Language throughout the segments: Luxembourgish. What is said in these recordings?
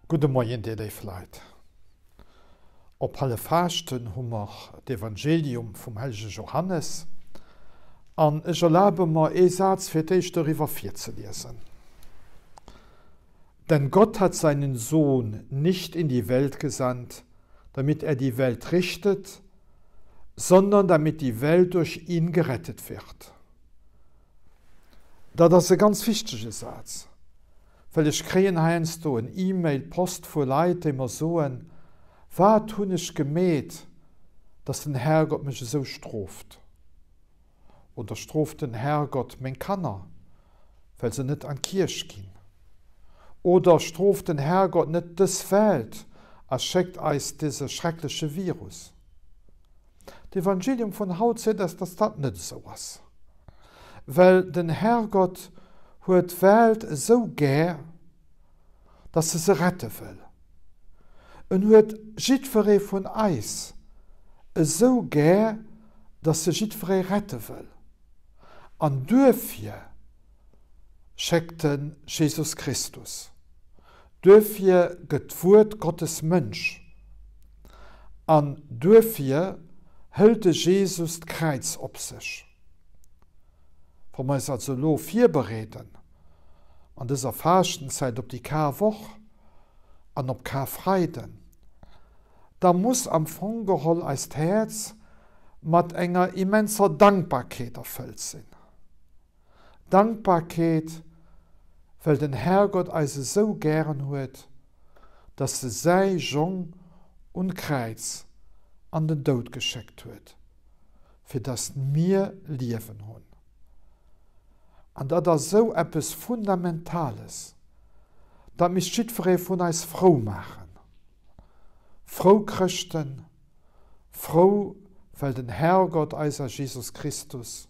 Gudde Moien, dir léif Leit. Op Halleffaaschten hu mer d'Evangelium vum hellege Johannes an ech erlabe mer ee Saz fir d'éischt doriwwer virzeliesen. Denn Gott hat seinen Sohn nicht in die Welt gesandt, damit er die Welt richtet, sondern damit die Welt durch ihn gerettet wird. Dat ass e ganz wichtege Saz, well ech kréien heiansdo en E-Mail, Post vu Leit, déi mer soen, Wat hunn ech gemeet, dass den Herrgott mech esou strooft? Oder strooft den Herrgott meng Kanner, well se net an d'Kierch ginn? Oder strooft den Herrgott net dës Welt a schéckt eis dëse schreckleche Virus? D'Evangelium vun haut seet eis, dass dat net esou ass, well den Herrgott huet d'Welt esou gär, dass e se rette wëll. En huet jiddweree vun eis esou gär, dass e jiddweree rette wëll. An duerfir schéckt en Jesus Christus. Duerfir gëtt d'Wuert Gottes Mënsch. An duerfir hëlt de Jesus d'Kräiz op sech. Wa mer eis also elo virbereeden an dëser Faaschtenzäit op déi Karwoch an op Karfreiden, da muss am Fong geholl eist Häerz mat enger immenser Dankbarkeet erfëllt sinn. Dankbarkeet, well den Herrgott eis esou gären huet, dass e säi Jong un d'Kräiz an den Doud geschéckt huet, fir dass mir Liewen hunn. An dat ass esou eppes Fundamentales, dat misst jiddweree vun eis frou maachen. Frou Chrëschten, frou well den Herrgott eis a Jesus Christus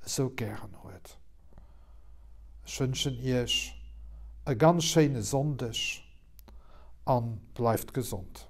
esou gären huet. Ech wënschen Iech e ganz schéine Sonndeg an bleift gesond.